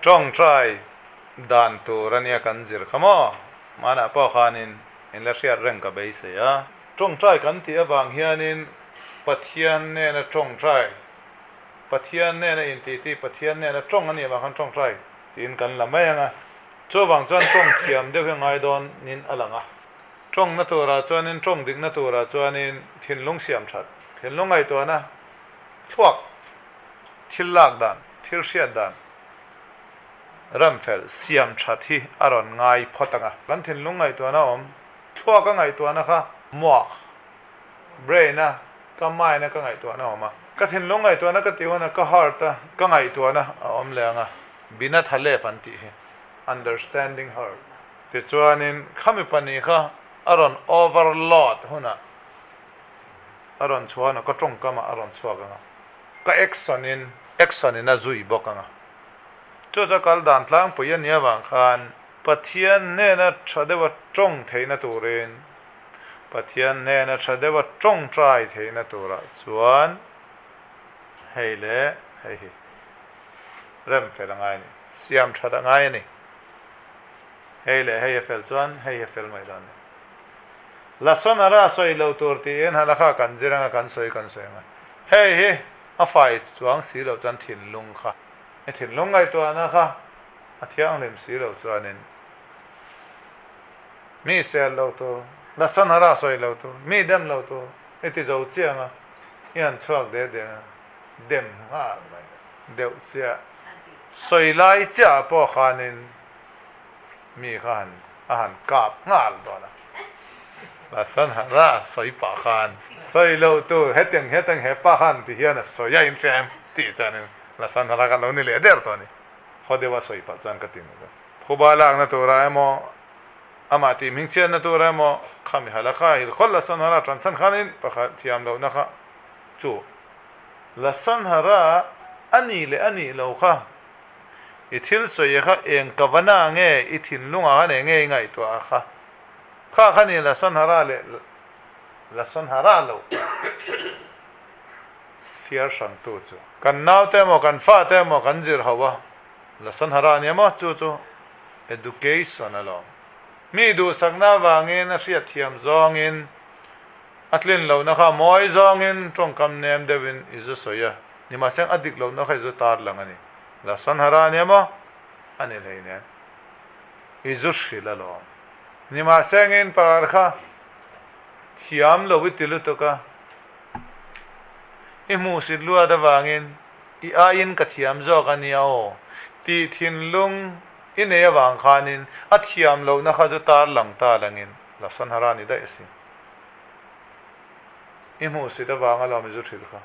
Tawngtai dan tur ania kan zir kha maw? Hmanah pawh khanin in la hriat reng ka beisei a. Tawngtai kan tih avang hianin Pathian nena tawngtai, Pathian nena intiti, Pathian nena tawng a nih avang khan tawngtai tiin kan la mai ang a. Chuvang chuan tawng thiam deuh hi a ngai dawnin a lang a. Tawngna turah chuanin tawng dikna turah chuanin thinlung siam that, thinlung ngaihtuahna thluak, thil lak dan, thil hriat dan ramfel siam that hi a rawn ngai phawt ang a. Kan thinlung ngaihtuahna awm, thluaka ngaihtuahna kha muak, brain, a ka mind a ka ngaihtuahna a awm a. Ka thinlung ngaihtuahna ka tih hunah ka heart a ka ngaihtuahna a awm leh ang a, Binat Halef an tih hi, understanding heart. Tichuanin khami pahnih kha a rawn overload hunah a rawn chhuah hunah ka tawngkamah a rawn chhuak ang a, ka action in action in a zui bawk ang a. Chu chu kal dan tlangpui a nih avang khan Pathian hnena tha deuha tawng theihna turin, Pathian hnena tha deuha tawngtai theihna turah chuan hei leh hei hi rem fel a ngai a ni, siam that a ngai a ni. Hei leh hei a fel chuan hei hi a fel mai dan a ni. Lasonara sawi lo tur tiin halakha kan zir anga kan sawi kan sawi anga hei hi a fai chuang si loh chuan thinlung kha i thinlung ngaihtuahna kha a thianghlim si loh chuanin mi sel lo tur Lasonara sawi lo tur mi dem lo tur i ti zo chiang a i han chhuak deh deh anga dem nghal mai deuh chiah. Sawi lai chiah ah pawh khanin mi kha han a han kap nghal dawn a, Lasan hara sawi pah khan sawi loh tur hetiang hetiang he pa khan ti hian a sawi a inhria em tih chuanin Lasan hara kha lo ni leh der tawh a ni. Haw deuha sawi pah chuan ka ti mai chuan phuba lakna turah emaw amah tih hmingchhiatna turah emaw khami halakha hilkhawl Lasan hara tanchhan khanin pakhat thiam lohna kha chu Lasanhara a nih leh a nih lo kha, i thil sawi kha eng ka va na nge, i thinlungah khan eng nge i ngaihtuah kha, kha kha ni Lasanhara leh Lasanhara lo thliar hrangtu chu. Kan naute emaw kan fate emaw kan zir ho a, Lasanhara nia maw chu chu education alawm. Mi duhsakna avangin a hriatthiam zawngin A tlin lohna kha mawi zawngin tawngkam nem deuhin i zu sawi a, nimahseng a dik lohna kha i zu tar lang a ni. Lasanhara ania maw? A ni hleinem. I zu hrilh alawm. Nimahsengin pakhat kha thiam lo i ti lutuk a, i hmuhsit luat avangin i aiin ka thiam zawk a nia aw tih thinlung i nei avang khanin a thiam lohna kha zu tar lang ta langin Lasanhara ni daih a si. I hmuhsit avang alawm i zu hrilh kha.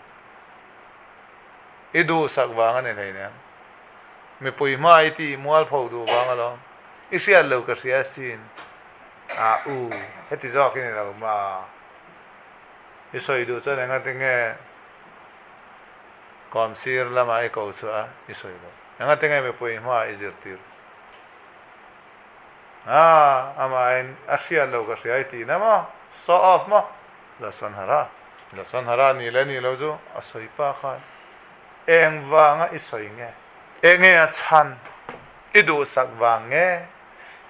I duhsak vang a ni hleinem. Mipui hma i tih mualpho duh vang alawm. I hriat lo ka hria asin. Ah u, heti zawk i ni lo ma. I sawi duh chuan engati nge kawmsir lamah i ko chhuah a, i sawi lo. Engati nge mipui hma i zirtir. A, amahin a hriat lo ka hria i tihna maw? Show off maw? Lasanhara. Lasanhara ni leh ni lo chu a sawi pa khan eng vanga i sawi nge? Enge a chhan? I duhsak vang nge?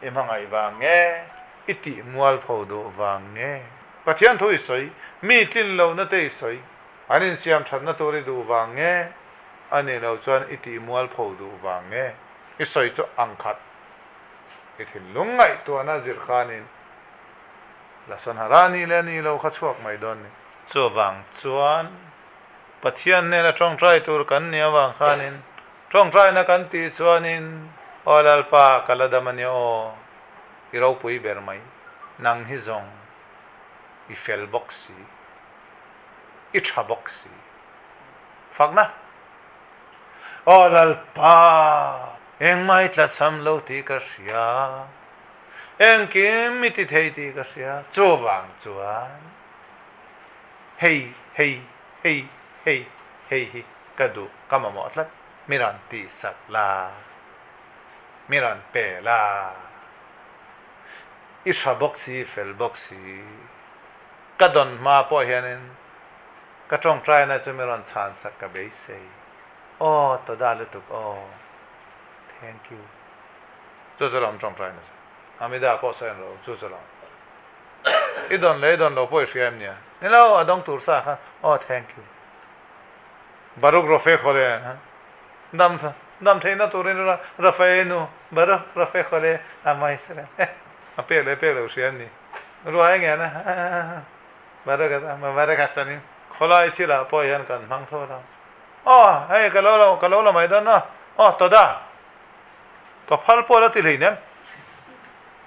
I hmangaih vang nge? I tih mualpho duh vang nge? Pathian thu i sawi, mi tlin lohna te i sawi, an insiam thatna tur i duh vang nge? A nih loh chuan i tih mualpho duh vang nge? I sawi chu ang khat. I thinlung ngaihtuahna zir khanin Lasanhara nih leh nih lo kha chhuak mai dawn ni. Chuvang chuan Pathian hnena tawngtai tur kan nih avang khanin tawngtaina kan tih chuanin, Aw Lalpa, ka la dam a nia aw, i ropui ber mai, nang hi zawng i fel bawk si, i tha bawk si. Fakna. Aw Lalpa, engmah i tlachham lo tih ka hria, engkim i ti thei tih ka hria, chuvang chuan hei, hei, hei, hei, hei hi ka duh, ka mamawh tlat, mi rawn tihsak la, mi rawn pe la, i hra bawk si, i fel bawk si, ka dawn hma pawh hianin Ka tawngtaina chu mi rawn chhansak ka beisei. Aw, tawda lutuk aw. Thank you. Chu chu lawm tawngtai nasa. Amida pawh sawi an lo, chu chu lawm. I dawn leh i dawn lo pawh i hria em nia? Ni lo, a dawng tur sa khan, Oh, thank you. Baruch Rofe khawle dam dam theihna turin Rafael nu Baruch Rofe khawle a mai sir em? A pek leh pek lo hria em ni? Ruai ngen a Baruch a Baruch Hashanim. Khawlai thilah pawh hian kan hmang tho lo. Aw, hei ka lo la ka lo la mai dawn a. Aw, Toda, ka phal pawh la ti hlei nem.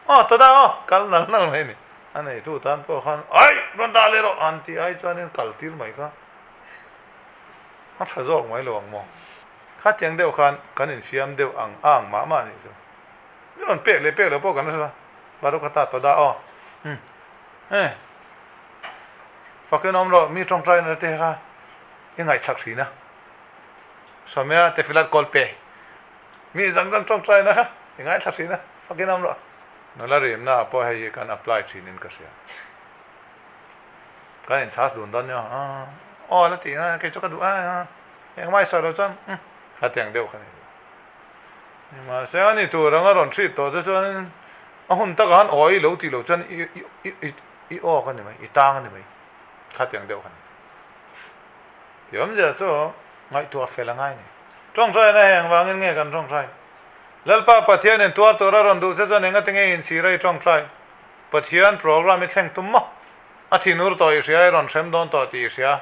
Aw, Toda aw, kal nal nal mai ni. A neitu tan pawh khan, Ai, rawn dah leh rawh, an ti ai chuanin kal tir mai kha a tha zawk mai lo ang maw? Khatiang deuh khan kan infiam deuh ang a ang mah mah a nih chu. Mi rawn pek leh pek lo pawh kan hre lo. Baruch ata Toda aw. Umm, hei, fakin awm rawh, mi tawngtai na te kha. I ngaihchak thin a, Sawmia Tefilat kawl pe mi zang zang tawngtai na kha i ngaithla thin a, fakin awm rawh. Nula rimna ah pawh hei hi kan apply thin in ka hria. Kan in chhas dun dawn nia, aw la tih na kei chu ka duh a, engmah i sawi lo chuan umm khatiang deuh kha ni. Nimahse a ni tur anga rawn hrit tawh te chuan a hun takah han awi lo tih loh chuan i i i awk a ni mai, i tang a ni mai, khatiang deuh kha ni. Ti awmzia chu ngaihtuah fel a ngai ni. Tawngtaina hei engvangin nge kan tawngtai? Lalpa Pathianin tuar tura rawn duh che chuan engati nge inchhira i tawngtai? Pathian program i thleng tum maw? A thinur tawh i hria, i rawn hrem dawn tawh tih i hria.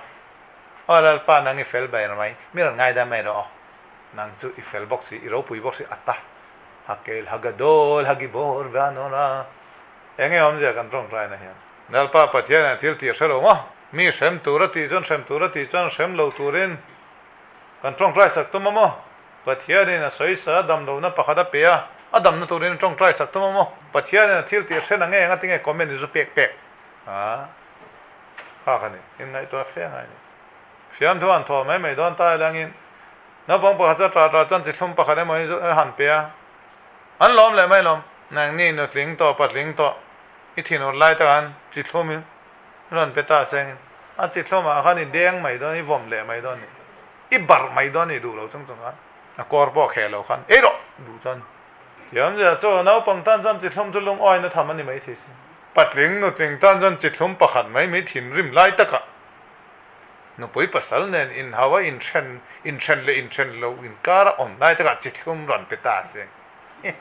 Aw Lalpa nang i fel ber mai, mi rawn ngaidam mai rawh aw. Nang chu i fel bawk si, i ropui bawk si, ata Hakel Hagadol Hagibor Vanora. Enge awmzia kan tawngtaina hian? Lalpa Pathianin a thil tih a hre lo maw? Mi hrem tur a tih chuan hrem tur a tih chuan hrem lo turin kan tawngtai sak tum a maw? Pathianin a sawisa a dam lohna pakhat a pe a, a damna turin a tawngtai sak tum a maw? Pathianin a thil tih a hre na nge anga tinge comment i zu pek pek a kha kha ni inngaihtuah fe ngai ni. Fiamthu han thaw mai mai dawn ta ilangin naupang pakhat chu a ṭah ṭah chuan chi thlum pakhat emaw hi zu han pe a, an lawm leh mai lawm. Nangni nutling tawh patling tawh i thinur lai takah chi thlum in Rawn pe ta sengin a chi thlawmah khan i deng mai dawn, i vawm leh mai dawn ni, i barh mai dawn ni duh lo chung chung khan a kawr pawh kheh lo khan ei rawh duh chuan. Thiam zia chu naupang tan chuan chi thlum chu lungawi na tham a ni mai thei si. Patling nutling tan chuan chi thlum pakhat mai mai thinrim lai takah nupui pasal nen inhau a inthen inthen leh inthen lo inkar a awm lai takah chi thlum rawn pe ta seng hi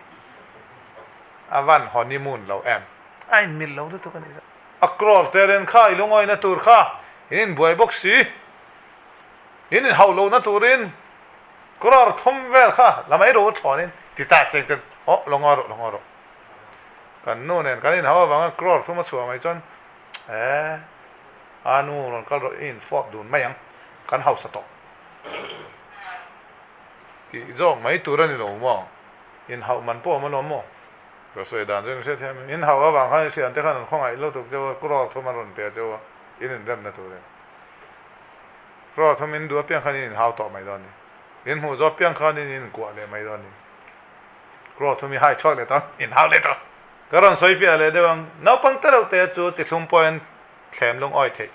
a van honeymoon lo em a inmil lo lutuk a ni zawk. A crore te ren kha i lungawina tur kha in inbuai bawk si. In inhauh lohna turin crore thum vel kha la mai rawh u thlawnin ti ta seng chuan aw lo ngaw rawh lo ngaw rawh. Kan nu nen kan inhauh avanga crore thum a chhuah mai chuan e a nu rawn kal rawh i infawp dun mai ang kan hausa tawh tih zawk mai tur a ni lo maw? Inhauh man pawh a awm alawm maw? Ka sawi dan chu in hriat hian in hauh avang khan i hrian te khan an khawngaih lo tuk cheu a, crore thum an rawn pe cheu a, in inremna turin. Crore thum in duh apiang khan in inhau tawh mai dawn ni. In hmuh zawh apiang khan in inkuah leh mai dawn ni. Crore thum i hai chhuak leh tawh, inhau leh tawh. Ka rawn sawi fiah leh deuh ang, naupang te reuh te chu chi thlum pawhin thlem lungawi theih.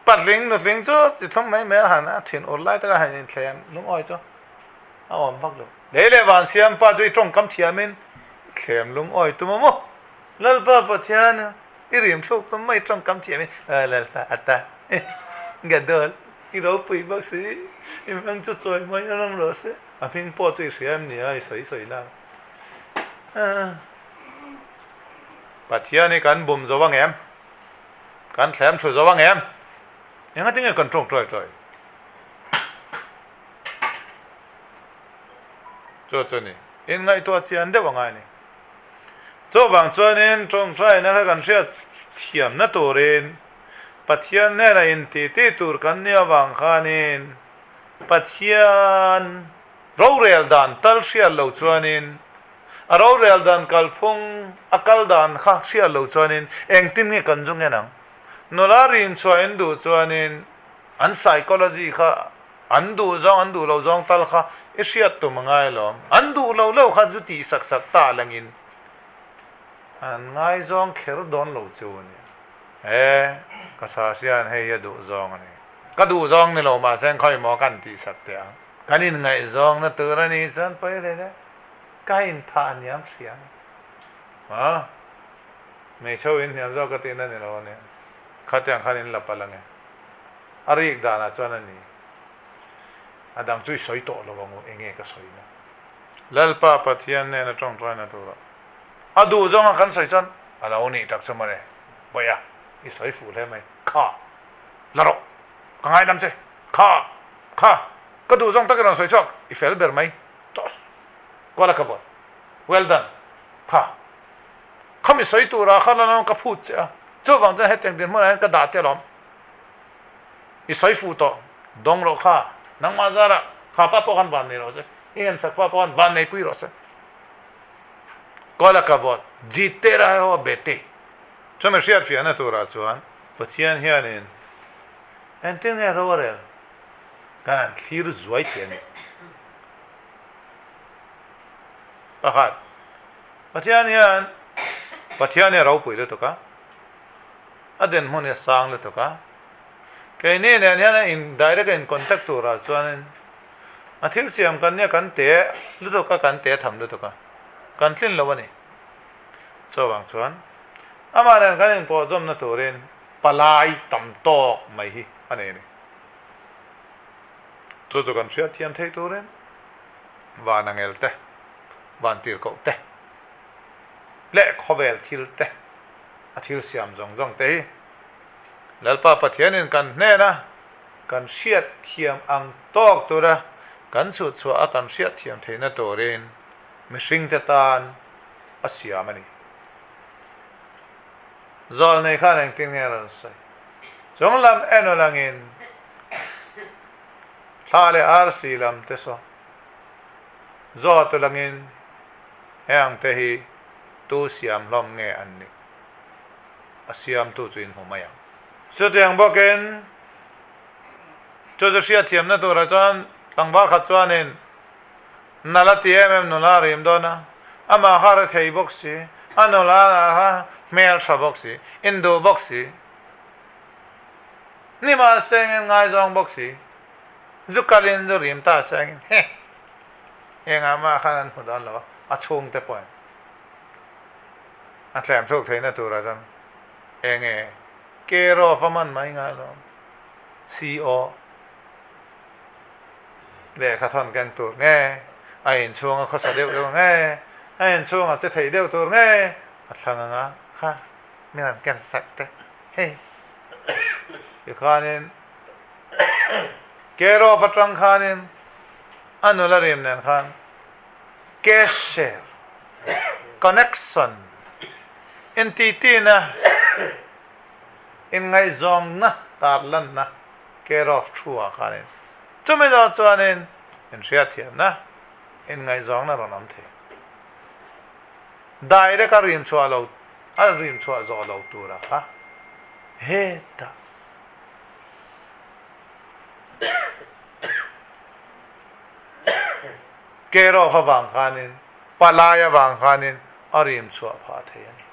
Patling nutling chu chi thlum mai mai a han a thin ur lai taka han inthlem lungawi chu a awm vak lo. Lei leh van siam pa chu i tawngkam thiamin i thlem lungawi tum a maw? Lalpa Pathian i rim thluk tum mai tawngkam thiamin aw Lalpa ata gadol i ropui bawk si i hmang chu chawi mawi a rawng rawh se a hming pawh chu i hria em ni a i sawi sawi na Pathian hi kan bum zo ang em? Kan thlem thlu zo ang em? Engatinge kan tawngtai tai? Chu chu ni. In ngaihtuah chian deuh a ngai ni. Chuvang chuanin tawngtaina kha kan hriat thiamna turin Pathian hnena intiti tur kan nih avang khanin Pathian rorel dan tal hriat lo chuanin a rorel dan kalphung a kal dan kha hriat lo chuanin engtin nge kan zu ngen ang? Nula rinchhuah in duh chuanin an psychology kha An duh zawng, an duh lo zawng tal kha i hriat tum a ngai alawm. An duh lo lo kha zu tih sak sak ta langin an ngaizawng kher dawn lo chu a nia. E, ka sa sian hei hi a duh zawng a ni. Ka duh zawng ni lo mahse khawi maw kan tih sak teh ang. Kan inngaihzawngna tur a nih chuan pawi leh le, ka inphah hniam hria ang. A, hmeichhe ho inhniam zawk ka tihna ni lo a nia. Khatiang khan in la palh ang e. A rik danah chuan a ni. A dang chu i sawi tawh lo ang u, enge ka sawina. Lalpa Pathian hnena tawngtaina tura a duh zawnga kan sawi chuan a lo nih tak chu mawle, Bawiha, i sawi fuh hle mai, kha, la rawh, ka ngaidam che, kha, kha, ka duh zawng tak i rawn sawi chhuak, i fel ber mai, toss, kuala ka vawn, well done, kha, kha mi sawi tura kha la ka phut che a, chuvang chuan hetiang dinhmunah hian ka dah che alawm, i sawi fuh tawh, dawng rawh kha, nangmah zarah kha pa pawh khan van nei rawh se, i ngensak pa pawh khan van neipui rawh se. Kawla ka vawt, Jite rahe ho bete. Chumi hriatfiahna turah chuan Pathian hianin engtin nge ro a rel kan han thlir zuai thei a ni. Pakhat, Pathian hian Pathian hi a ropui lutuk a, a dinhmun hi a sang lutuk a, keini nen hian a in direct a in contact turah chuanin A thil siam kan nia kan te lutuk a, kan te tham lutuk a, kan tlin lo a ni. Chuvang chuan amah nen kan inpawhzawmna turin palai tam tawk mai hi a nei a ni. Chu chu kan hriat thiam theih turin van angel te, van tirhkoh te leh khawvel thil te, a thil siam zawng zawng te hi Lalpa Pathianin kan hnena Kan hriat thiam ang tawk tura kan chhut chhuah a kan hriat thiam theihna turin mihringte tan a siam a ni. Zawlnei khan engtin nge rawn sawi? Chung lam en ulangin thla leh arsi lam te saw zawt ulangin heng te hi tu siam hlawm nge an nih? A siamtu chu in hmu mai ang. Chutiang bawkin, chu chu hriatthiamna turah chuan tlangval khat chuanin nal a ti em em nula a rim dawn a, amah kha a rethei bawk si, a nula lah kha hmel tha bawk si, induh bawk si, nimahse engin ngaizawng bawk si, zu kalin zu rim ta se engin heh engah mah khan an hmu dawn lo a, a chhungte pawhin a thlem thluk theihna turah chuan Enge care of a man mai ngai lo CO lehkha thawn keng tur nge a inchhung a khawsa deuh deuh nge a inchhung a che thei deuh tur nge a thlang anga kha min han ken sak te hei tikhanin care of atang khanin a nula rim nen khan Cashier, connection, intihtina, inngaihzawnna tarlanna, care of thu ah khanin chumi zawh chuanin inhriatthiamna, inngaihzawnna rawn awm thei. Direct a rim chhuah lo, a rim chhuah zawh lo tura kha hetah. Care of avang khanin, palai avang khanin a rim chhuah phah thei a ni.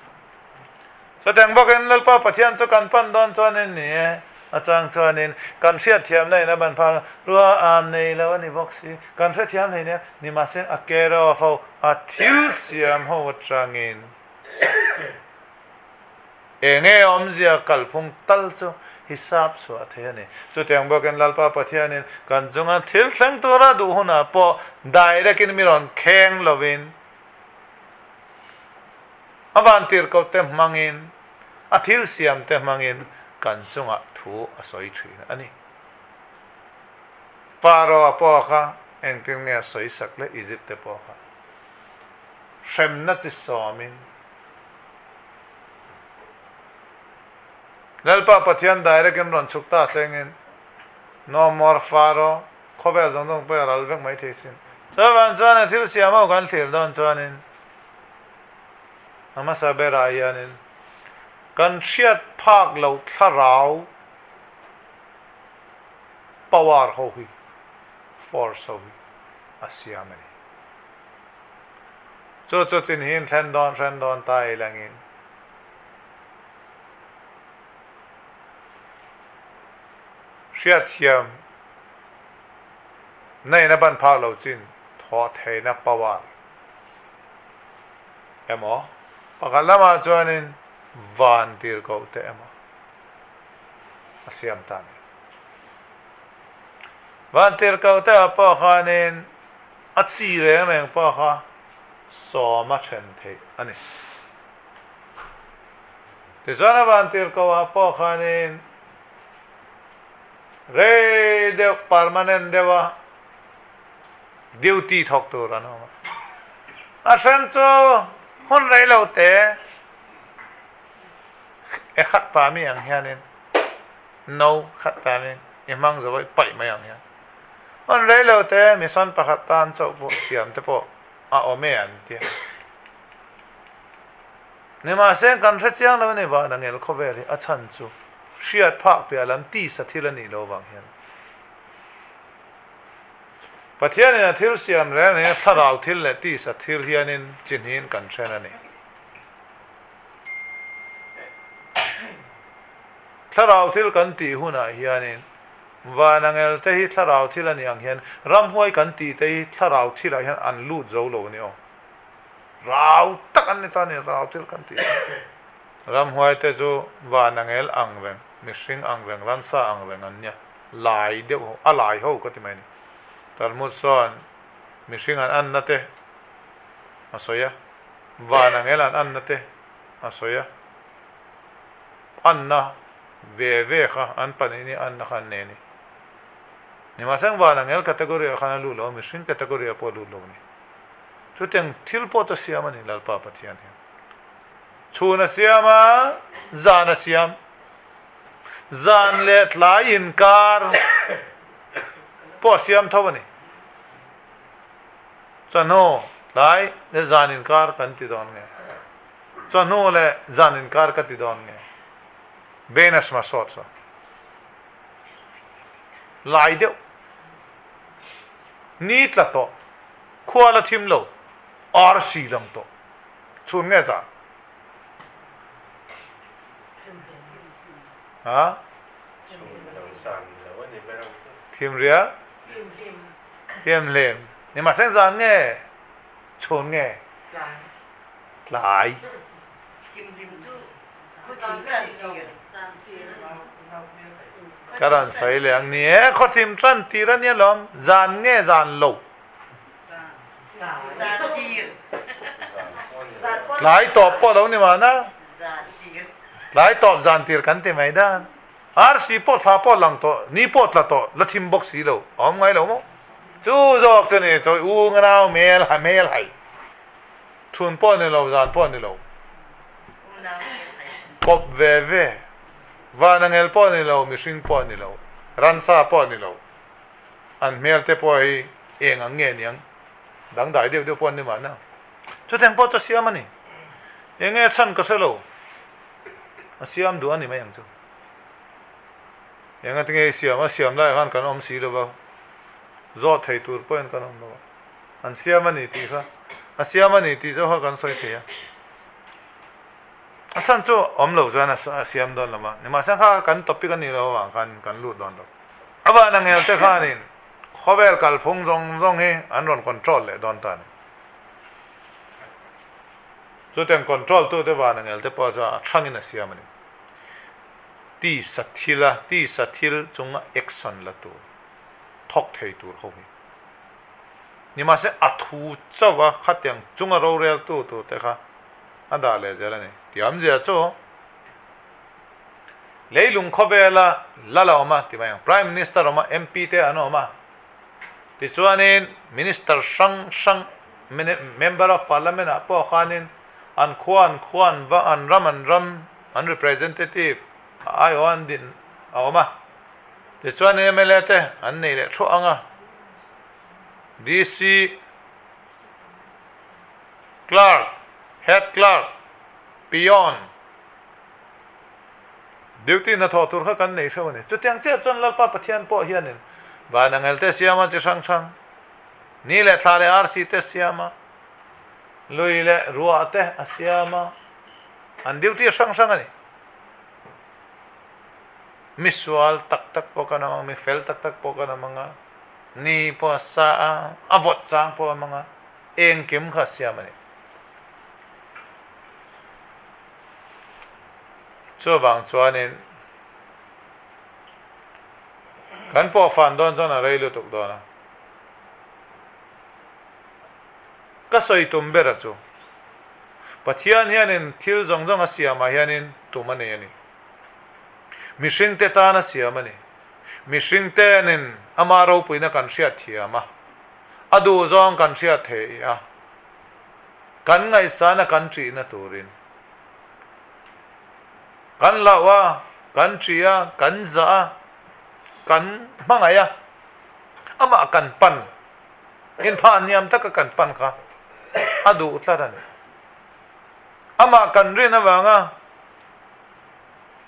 Chutiang bawkin Lalpa Pathian chu kan pan dawn chuanin ni e, a chang chuanin kan hriatthiamna in a ban phah rua am nei lo a ni bawk si, kan hrethiam hlei nia, nimahse a care of ho, a thil siam ho atangin Enge awmzia kalphung tal chu hisap chhuah thei a ni. Chutiang bawkin Lalpa Pathianin kan chunga thil thleng tura duh hunah pawh direct-in mi rawn kheng lovin a vantirhkohte hmangin, a thil siamte hmangin kan chungah thu a sawi thin a ni. Pharaoh-a pawh kha engtin nge a sawisak le Egypt-te pawh kha hremna chi sawmin, Lalpa Pathian direct in rawn chhuk ta thlengin No more Pharaoh khawvel zawng zawng pawh a ral vek mai thei sin. Chuvang chuan a thil siam ho kan thlir dawn chuanin a hmasa berah hianin kan hriat phak loh thlarau power ho hi force ho hi a siam a ni. Chu chu chin hi in thlen dawn hren dawn ta ei langin. Hriatthiam Nain a ban phak lo chin thawh theihna power emaw, pakhat lamah chuanin van tirhkoh te emaw a siam ta a ni. Van tirhkoh te ah pawh khanin a chi reng reng pawh kha sawm a then theih a ni. Tichuan a van tirhkoh ah pawh khanin rei deuh permanent deuh a duty thawk tur an awm a. A then chu hun rei lo te e khat pa mi ang hianin no khat tanin i hmang zo a i paih mai ang hian hun rei lo te mission pakhat tan chauh pawh siam te pawh a awm e an tia. Nimahse kan hre chiang lo a ni vah Daniel khawvel hi a chhan chu hriat phak piah lam tisa thil a nih lo vang hian Pathianin a thil siam reng reng a thlarau thil leh tisa thil hianin chi hnihin kan then a ni. Thlarau thil kan tih hunah hianin vanangel te hi thlarau thil a nih ang hian ramhuai kan tih te hi thlarau thilah hian an lut zo lo a ni aw. Rau tak an ni ta a ni, rau thil kan tih chu. Ramhuai te chu vanangel ang reng, mihring ang reng, ransa ang reng an nia, lai deuh ho, a lai ho ka ti mai a ni. Talmud sawn mihring an anna te a sawi a, vanangel an anna te a sawi a. Anna ve ve kha an pahnih ni anna kha an nei a ni. Nimahseng van angel category ah khan a lut lo a, mihring category ah pawh a lut lo a ni. Chutiang thil pawh chu a siam a ni Lalpa Pathian hian. Chhun a siam a, zan a siam. Zan leh tlai inkar pawh a siam tho a ni. Chawhnu tlai leh zan inkar kan ti dawn nge? Chawhnu leh zan inkar ka ti dawn nge? Venus ma sawt saw. Lai deuh. Ni tla tawh. Khua la thim lo. Arsi lang tawh. Chhun nge zan? Ha? Thim rial? Thim hlim. Ni mahse zan nge? Chhun nge? Tlai. Ka rawn sawi leh ang. Ni e, khaw thim tan tir a nia lawm. Zan nge zan lo? Tlai tawp pawh lo ni mahna. Tlai tawp zan tir kan ti mai dan. Arsi pawh thla pawh lang tawh, ni pawh tla tawh, la thim bawk si lo. A awm ngai lo maw? Chu zawk chu ni chawi u nganau hmel ha hmel hai. Chhun pawh ni lo, zan pawh ni lo. Kawp ve ve. Vanangel pawh ni lo, mihring pawh ni lo, ransa pawh ni lo. An hmel te pawh hi eng ang nge niang? Dangdai deuh deuh pawh an ni mahna. Chutiang pawh chu a siam a ni. Eng nge chhan ka hre lo. A siam duh a ni mai ang chu. Eng ati nge i siam? A siam lai khan kan awm si lo va. Zawh thei tur pawhin kan awm lo a. An siam a ni tih kha a siam a ni tih zawk kha kan sawi thei a. A chhan chu awm lo chuan a siam dawn lo va, nimahse kha kan topic a nih loh avang khan kan lut dawn lo. A van a ngel te khanin khawvel kalphung zawng zawng hi an rawn control leh dawn ta a ni. Chutiang control tute van a ngel te pawh chuan a thangin a siam a ni. Tisa thila tisa thil chunga action la tur thawk thei tur ho hi. Nimahse a thu chauh a khatiang chunga roreltu tur te kha a dah leh zel a ni. Tiamzia chu leilung khawvela lal a awm a ti mai ang. Prime Minister a awm a, MP te an awm a. Tichuanin Minister hrang hrang Member of Parliament ah pawh khanin an khua an khua an va an ram an ram an representative a aiawh an din a awm a. Tichuan mla te an nei leh thuah ang a, DC Clerk, Head Clerk, Peon, Duty hnathawh tur kha kan nei hreuh a ni. Chutiang chiah chuan Lalpa Pathian pawh hianin van angel te siam a chi hrang hrang, ni leh thla leh arsi te siam a, lui leh ruah te a siam a, an duty hrang hrang a ni. Mi sual tak tak pawh kan awm ang, mi fel tak tak pawh kan awm ang a. Ni pawh a sa a, a vawt chang pawh a mang a, engkim kha a siam a ni. Chuvang chuanin kan pawhfan dawn chuan a rei lutuk dawn a. Ka sawi tum ber a chu, Pathian hianin thil zawng zawng a siamah hianin tum a nei a ni. Mihringte tan a siam a ni. Mihringtenin ama ropuina kan hriat thiam a, a duhzawng kan hriat theih a, kan ngaihsana kan ṭihna turin kan hlauh a, kan ṭih a, kan zah a, kan hmangaih a, amah kan pan, inphah hniam taka kan pan kha a duh tlat a ni. Amah kan rin avanga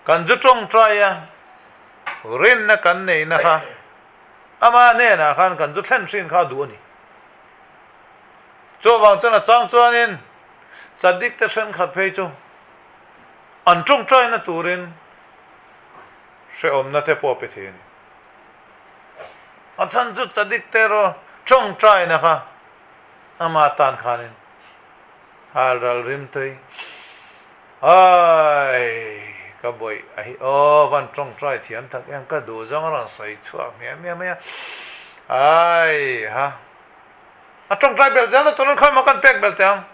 kan zu tawngtai a, rinna kan neihna kha ama hnenah khan kan zu thlen thin kha a duh a ni. Chuvang chuan a chang chuanin Chadik te thenkhat phei chu an tawngtaina turin hrehawmna te pawh a pe thei a ni. A chhan chu Chadik te erawh tawngtaina kha ama tan khanin hal ral rim tui Ai ka bawih a hi aw van tawngtai thiam tak em ka duh zawng a rawn sawi chhuak hmiah hmiah mai a ai ha a tawngtai belh zel na tur an khawi maw kan pek belh teh ang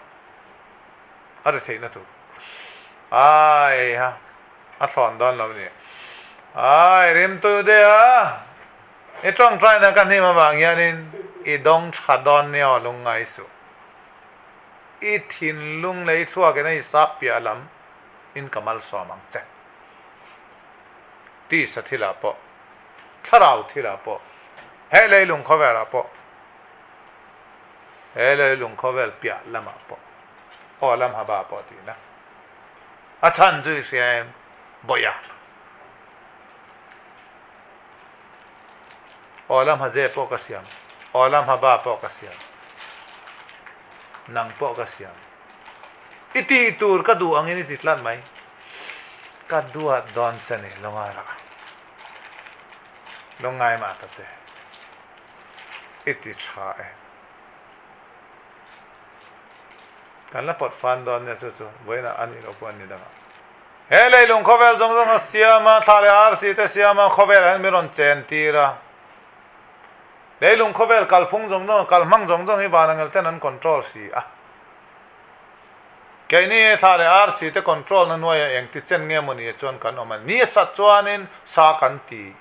a ri theihna tur ai ha a thlawn dawn lo ni ai rimtu de a i tawngtai na ka hnim avang hianin i dawng tha dawn nia aw lungngai suh. I thinlung leh i thluakin a i sap piah lam in ka malsawm ang che. Tisa thilah pawh, thlarau thilah pawh, he leilung khawvelah pawh, he leilung khawvel piah lamah pawh, aw lam haba pawh tihna a chhan chu i hria em? Bawih a. Aw lam haze pawh ka siam, aw lam haba pawh ka siam, nang pawh ka siam. I tih tur ka duh angin i ti tlat mai. Ka duat dawn che ni lunga rah. Lungngai mah ta che. I ti tha e. Kan la pawt fan dawn nia chu chu vawiinah a nih loh pawh an ni dangah. He leilung khawvel zawng zawng a siam a, thla leh arsi te siam a, khawvelah hian min rawn chen tir a. Leilung khawvel kalphung zawng zawng, kalhmang zawng zawng hi vanangel ten an control si a. Keini thla leh arsi te control na hnuaiah eng ti chen nge maw ni chuan kan awm a, ni a sat chuanin sa kan ti,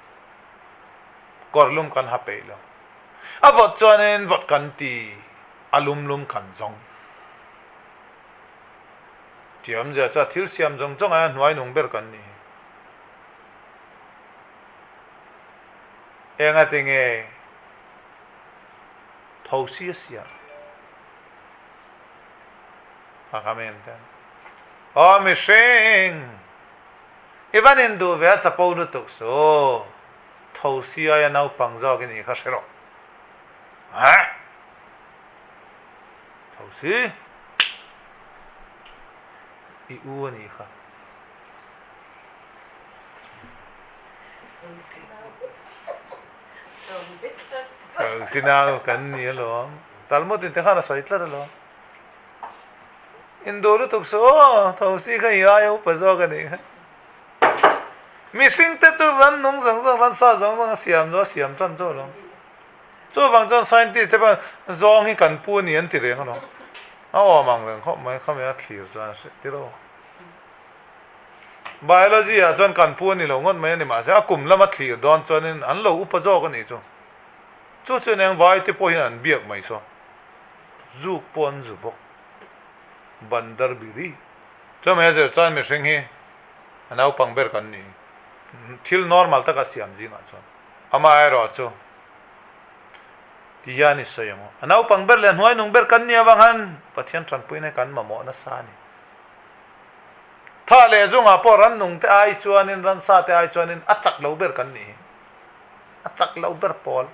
kawrlum kan ha peih lo. A vawt chuanin vawt kan ti, a lum lum kan zawng. Tih awmzia chuan thil siam zawng zawng aia hnuai nung ber kan ni. Enga tinge tho si a siam? A ka men ten. Aw mihring, i van induh ve a chapo lutuk su. Tho si aia naupang zawk i nih kha hre rawh. Hah? Tho si. I u a nih kha. Tho si nau kan ni alawm. Talmud in te khan a sawi tlat alawm. Induh lutuk su aw, tho si kha i aia upa zawk a nih kha. Mihring te chu rannung zawng zawng, ransa zawng zawng a siam chu a siam tan chu alawm. Chuvang chuan scientist te pawh zawng hi kan pu a ni an ti reng alawm. A awm ang reng khawp mai, khami a thlir chuan a hre tir aw. Biology ah chuan kan pu a ni lo ngawt mai a ni mahse a kum lama thlir dawn chuanin an lo upa zawk a nih chu. Chu chuan eng vai te pawh hian an biak mai saw. Zuk pawh an zu bawk. Bandar biri. Chumai a zir chuan mihring hi a naupang ber kan ni. Thil normal taka siam zingah chuan. Amaherawhchu, ti hian i sawi ang u. A naupang ber leh a hnuai nung ber kan nih avang khan Pathian tanpuina hi kan mamawh nasa a ni. Tha leh zungah pawh rannung te ai chuanin, ransa te ai chuanin a chak lo ber kan nih hi. A chak lo ber pawl.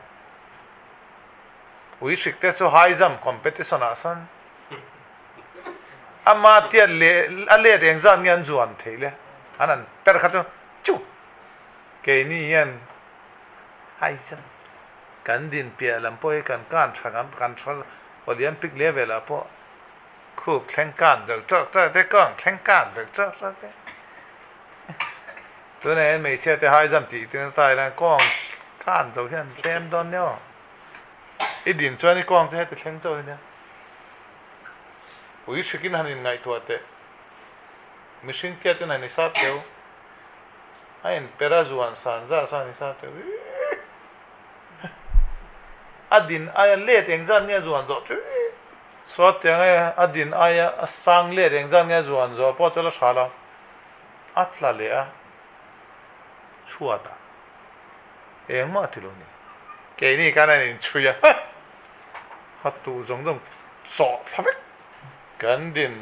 Ui hrik te chu high jump competition ah sawn ama tiat leh a let eng zat nge an zuan theih le an han per kha chu chu keini hian high jump. Kan din piah lam pawh hi kan kan tha ngam, kan tha Olympic level ah pawh khup thleng kan zo tawk tawk te, kawng thleng kan zo tawk tawk te. Tunah hian hmeichhia te high jump tih tir ta ila kawng kan zo hian tlem dawn nia aw. I din chuan i kawng chu heti thleng chauh ania. Ui hrikin han inngaihtuah teh. Mihring tiat in han i sap teu. A in per a zuan san zar san i sap teu. A din aia let eng zat nge a zuan zawh chu Saw tiang e a din aia a sang let eng zat nge a zuan zawh pawh chu la tha lo. A tla leh a chhuat a engmah a ti lo ni. Keini khan an inchhui a kha tuh zawng zawng chawh thla vek. Kan din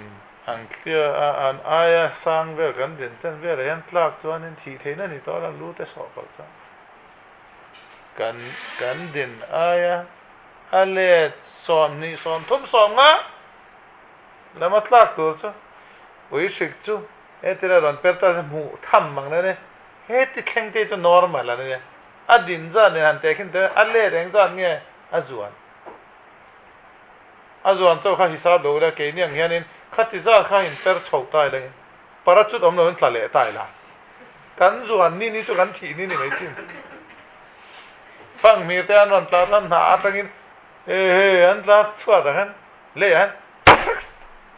ang thlia a an aia sang vel kan din chen velah hian tlak chuanin thih theihna ni tawh lo lu te sawh palh chuan kan kan din aia a let 20 30 50 lama tlak tur chu ui hrik chu heti la rawn per ta se hmuh tham ang nen heti thleng te chu normal a nia a din zan nen han teh khin tawh a let eng zan nge a zuan. A zuan chauh kha hisap lo ila keini ang hianin khati zat kha in per chho ta ila in parachute awm lo in tla leh ta ila kan zuan ni ni chu kan thih ni ni mai sin. Fanghmir te an rawn tla tlat hna atangin he he an tla chhuat ang hian lei ah hian thaks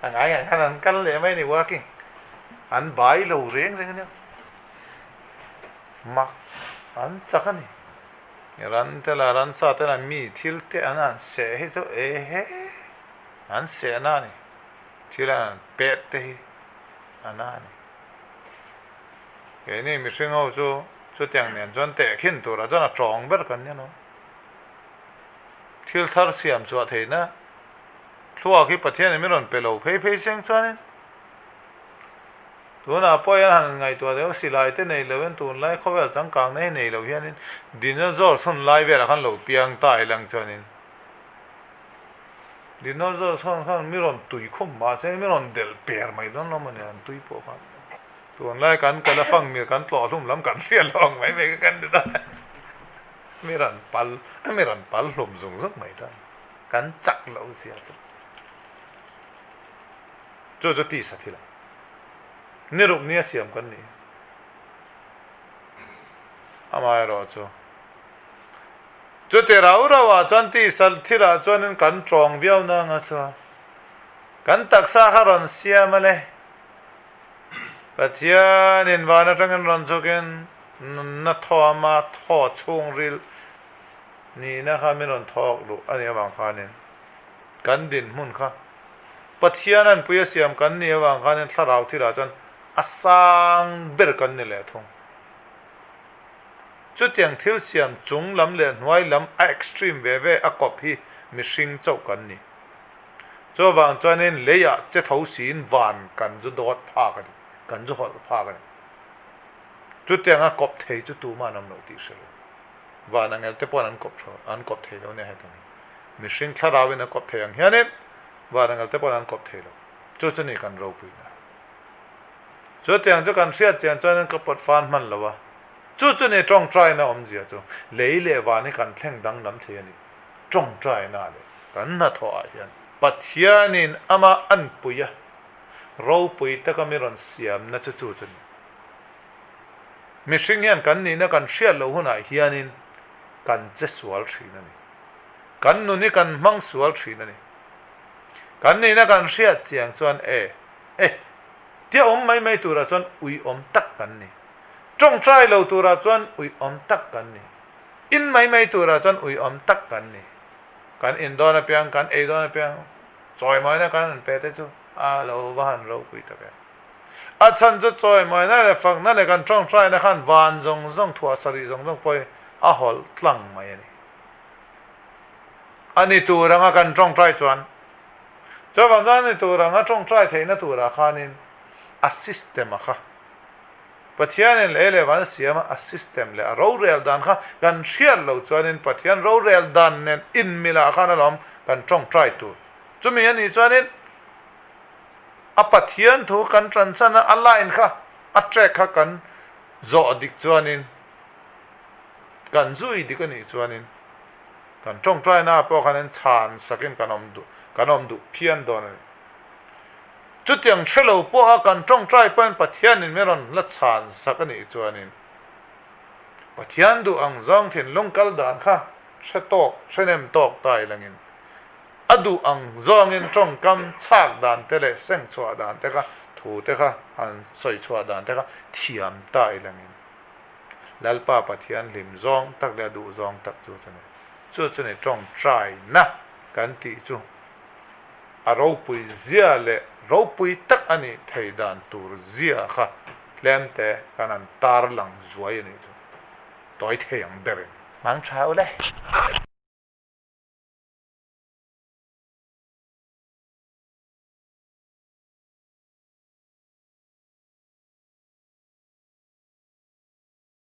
a ngai ngai khan an kal leh mai a ni walking an bai lo reng reng ania mak an chak a ni. Ran te lah ransa te lah mi thil te an han seh hi chu e he an seh na a ni thil an han pet te hi a na a ni keini mihring ho chu chutiang nen chuan tehkhin turah chuan a tawng ber kan nia lo thil thar siam chhuah theihna thluak hi Pathian in min rawn pe lo phei phei seng chuanin. Tunah pawh hian han ngaihtuah deuh silai te nei loin tunlai khawvel changkang na hi nei lo hianin dinosaurs hun lai velah khan lo piang ta ilang chuanin dinosaurs ho khan mi rawn tui khum mahse mi rawn delh per mai dawn lo mawni an tui pawh khan tunlai kan kal a fangmir kan tlawh hlum lam kan hriat lo ang mai mai kha kan ti ta mi rawn pal mi rawn pal hlum zung zung mai ta kan chak lo zia chu chu chu tisa thil a. Ni ruk nia siam kan ni. Amaherawhchu, chuti rau rauah chuan tisa thilah chuanin kan tawng viau na anga chuan kan taksa kha rawn siam a le. Pathianin van atangin rawn chhukin nunna thawma thaw chhungril nihna kha min rawn thawk luh a nih avang khanin kan dinhmun kha Pathian anpui a siam kan nih avang khanin thlarau thilah chuan a sang ber kan ni leh thung. Chutiang thil siam chung lam leh hnuai lam a extreme ve ve a kawp hi mihring chauh kan ni. Chuvang chuanin leiah che tho siin van kan zu dawt phak a ni, kan zu hawlh phak a ni. Chutiang a kawp thei chu tumah an awm lo tih hre lo. Van angel te paw'n an kawp tha, an kawp thei lo nia hetiang hi. Mihring thlarauin a kawp thei ang hianin van angel te paw'n an kawp thei lo. Chu chu ni kan ropuina. Chutiang chu kan hriat chian chuanin ka pawt fan hman lo a. Chu chu ni tawngtaina awmzia chu lei leh van hi kan thleng danglam thei a ni. Tawngtaina leh kan hnathawh ah hian Pathianin amah anpui a, ropui taka mi rawn siamna chu chu chu ni. Mihring hian kan nihna kan hriat loh hunah hianin kan che sual thin a ni. Kan nun hi kan hmang sual thin a ni. Kan nihna kan hriat chiang chuan e, e, tia awm mai mai turah chuan ui awm tak kan ni. Tawngtai lo turah chuan ui awm tak kan ni. In mai mai turah chuan ui awm tak kan ni. Kan in dawn apiang, kan ei dawn apiang, chawimawina kan han pe te chu a lo va han ropui tak em. A chhan chu chawimawina leh fakna leh kan tawngtaina khan van zawng zawng thuah sarih zawng zawng pawh hi a hawlh tlang mai a ni. A ni tur anga kan tawngtai chuan chuvang chuan a ni tur anga tawngtai theihna turah khanin a system a kha Pathianin lei leh van siam a system leh a rorel dan kha kan hriat loh chuanin Pathian rorel dan nen inmilah khan alawm kan tawngtai tur. Chumi a nih chuanin A Pathian thu kan ṭansan a, a line kha, a track kha kan zawh dik chuanin, kan zui dik a nih chuanin. Kan tawngtaina pawh khan in chhan sakin kan awm duh kan awm duh phian dawn a ni. Chutiang hre lo pawha kan tawngtai pawhin Pathianin min rawn la chhan sak a nih chuanin Pathian duh ang zawng thinlung kal dan kha hre tawk hre nem tawk ta ilangin a duh ang zawngin tawngkam chhak dan te leh seng chhuah dan te kha thu te kha han sawi chhuah dan te kha thiam ta ilangin Lalpa Pathian hlim zawng tak leh a duh zawng tak chu chu ni. Chu chu ni tawngtaina kan tih chu a ropui zia leh ropui tak a nih thei dan tur zia kha tlemte kan han tar lang zuai a nih chu tawi thei ang berin. Mang tha u le.